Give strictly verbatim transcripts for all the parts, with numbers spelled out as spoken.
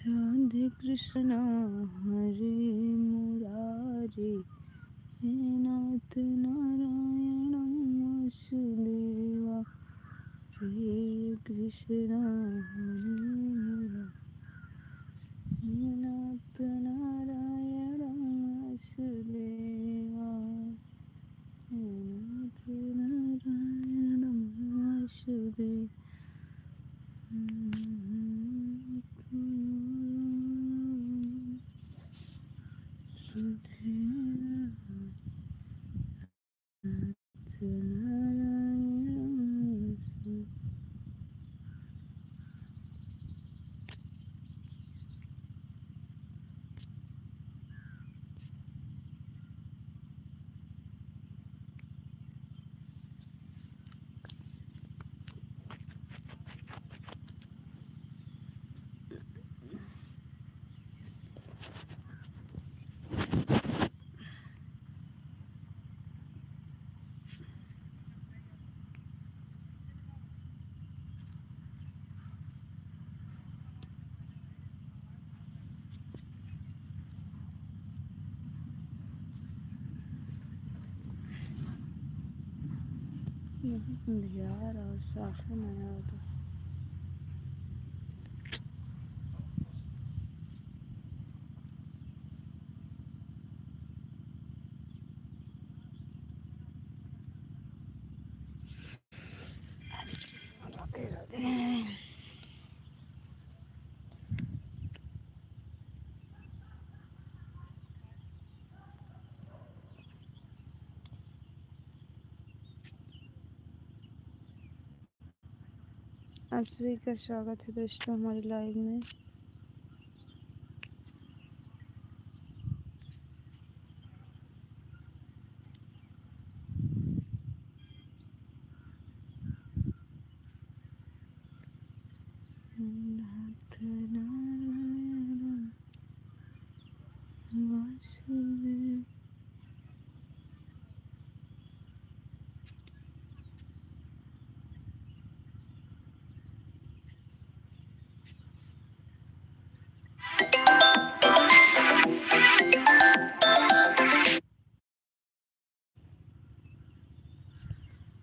राधे कृष्णा हरे मुरारी, हे नाथ नारायण वासुदेवा। हरे कृष्णा हरे मुरारी, हे नाथ नारायण वासुदेवा। हे नाथ नारायण वासुदेवा। अंधियार और साफ नहीं आवत। आप सभी का स्वागत है दोस्तों हमारे लाइव में। नाथ नारायण वासुदेव।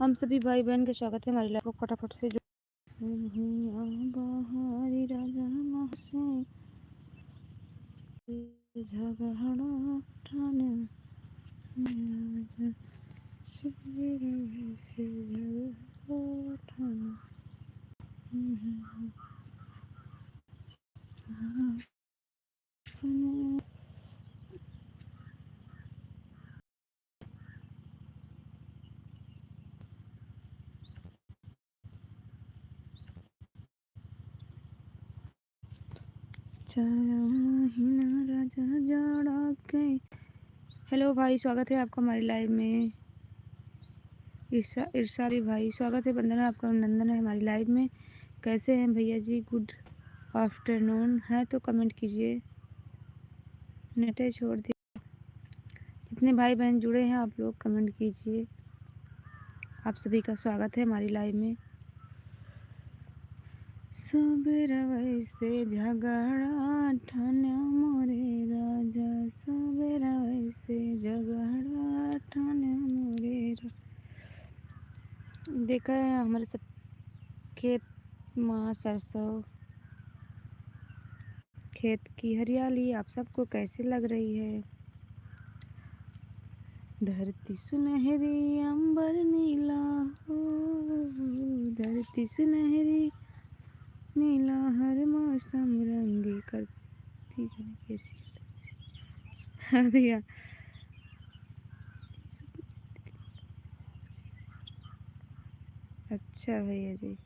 हम सभी भाई बहन के स्वागत है हमारी लाइव को। फटाफट से जो भुइयां बहारी राजा महसे झगड़ा ठान, राजा सुबेर से झगड़ा ठान। चार महीना राजा जाड़ा के। हेलो भाई, स्वागत है आपका हमारी लाइव में। ईर्षा, ईर्षाली भाई, स्वागत है, वंदना, आपका अभिनंदन है हमारी लाइव में। कैसे हैं भैया जी? गुड आफ्टरनून है तो कमेंट कीजिए। नेट ही छोड़ दिया। जितने भाई बहन जुड़े हैं, आप लोग कमेंट कीजिए। आप सभी का स्वागत है हमारी लाइव में। सबेरवै से झगड़ा ठान्या मोरे राजा, सबेरवै से झगड़ा ठान्या मोरे रा-, देखा है हमारे सब खेत मा सरसों, खेत की हरियाली आप सबको कैसे लग रही है? धरती सुनहरी अंबर नीला हो, धरती सुनहरी नीला, हर मौसम रंग करती है कैसी। हाँ भैया, अच्छा भैया जी।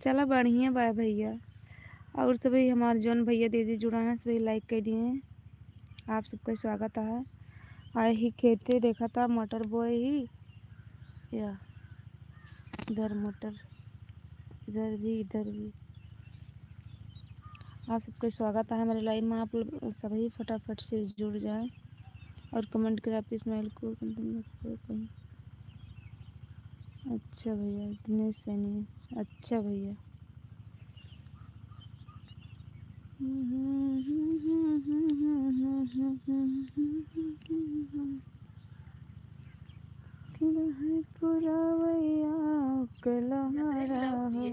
चला बढ़िया बा भैया। और सभी हमार जौन भैया दीदी जुड़ा हैं, सभी लाइक कर दिए हैं। आप सबका स्वागत है। आए ही खेते देखा था मटर बोए ही या इधर मटर, इधर भी, इधर भी। आप सबका स्वागत है हमारे लाइव में। आप लोग सभी फटाफट से जुड़ जाएं और कमेंट करें, आप स्माइल को कंटिन्यू करें। अच्छा भैया, दिनेश सैनी, अच्छा भैया। पूरा भैया कलहरा हो,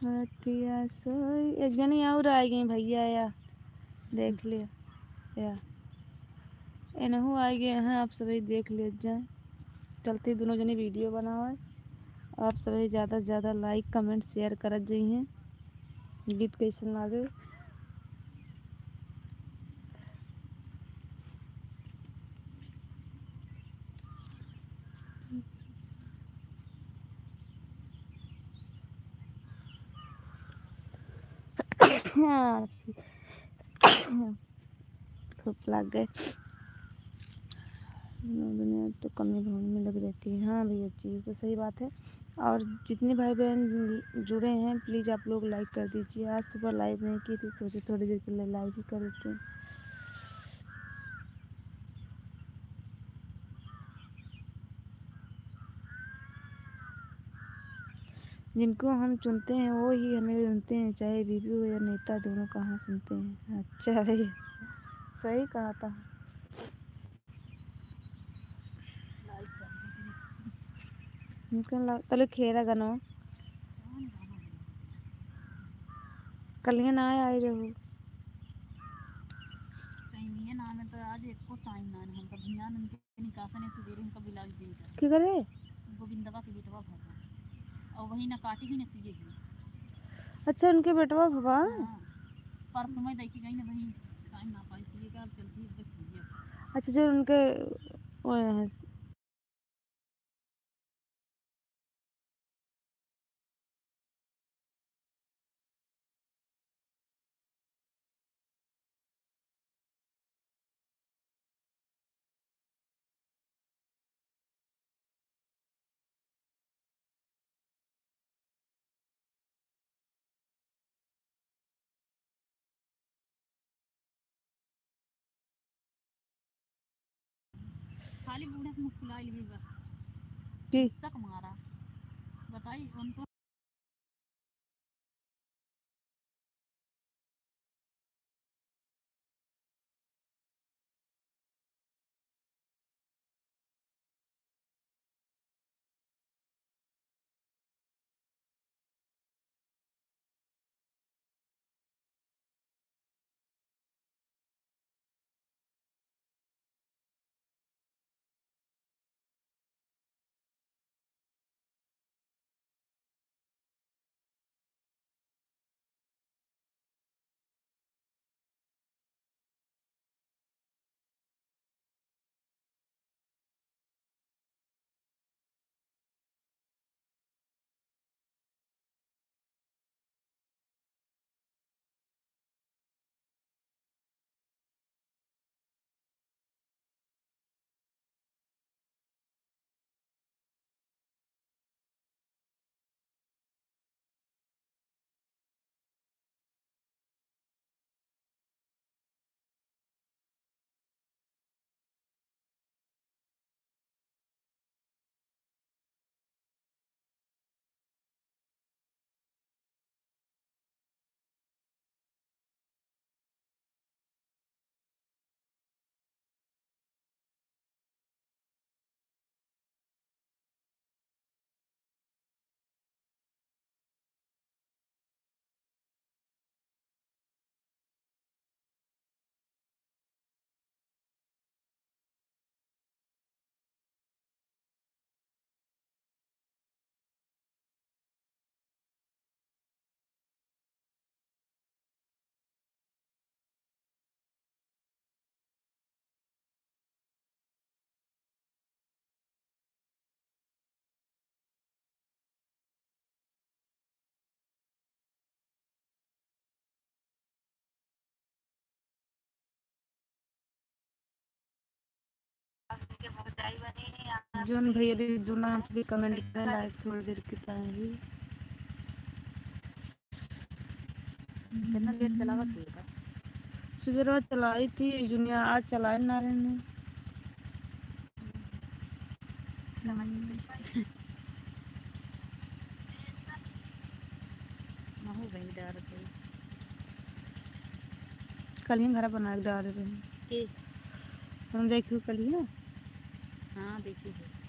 रतिया सोई। एक जनी और आ गई भैया, या देख लिया, या एनहू आ गए हैं। आप सभी देख ले जाए, चलते दोनों जने वीडियो बनावे। आप सभी ज़्यादा से ज़्यादा लाइक, कमेंट, शेयर करत जइहें। गीत कैसन लागे? हाँ, धूप लग गए। दुनिया तो कमी ढूंढ में लगी रहती है। हाँ भैया जी, तो सही बात है। और जितने भाई बहन जुड़े हैं, प्लीज आप लोग लाइक कर दीजिए। आज सुबह लाइव नहीं की थी, सोचे थोड़ी देर के लिए लाइव ही कर देते हैं। जिनको हम चुनते हैं, वो ही हमें चुनते हैं, चाहे बीबी हो या नेता, दोनों कहाँ सुनते हैं। अच्छा भैया, सही कहा था। उनका ला-, तले खेरा गनो। कलिया ना आए, आए रहो। कहीं नहीं है ना, मैं तो आज एको टाइम ना है, हम तो ध्यान उनके निकासन है, सुबेरे उनका बिलावल दिन का। के करे? गोविंदवा के बेटवा भवा। और वही ना काटी ही ना सीए ही। अच्छा, उनके बेटवा भवा? हाँ। परसों मैं देखी गई ना वही, टाइम ना पाई सीए का, अब चलती है बस सीए। अच्छा, जो उनके, वो है, खाली बूढ़ा से मुस्कुराइल भी बा। की? गुस्सा के मारा। बताई उनको। जौन भैया भी जुड़ना, आप भी कमेंट करें, लाइव थोड़ी देर के टाइम भी। कितना देर चलावत हुई बा? सुबेरवा चलाई थी जुनिया, आज चलाए ना रहने। महू वही डार के। कल ही घर बना के डाल रहे। के? हम देखियो कल ही ना। हाँ, देखी है।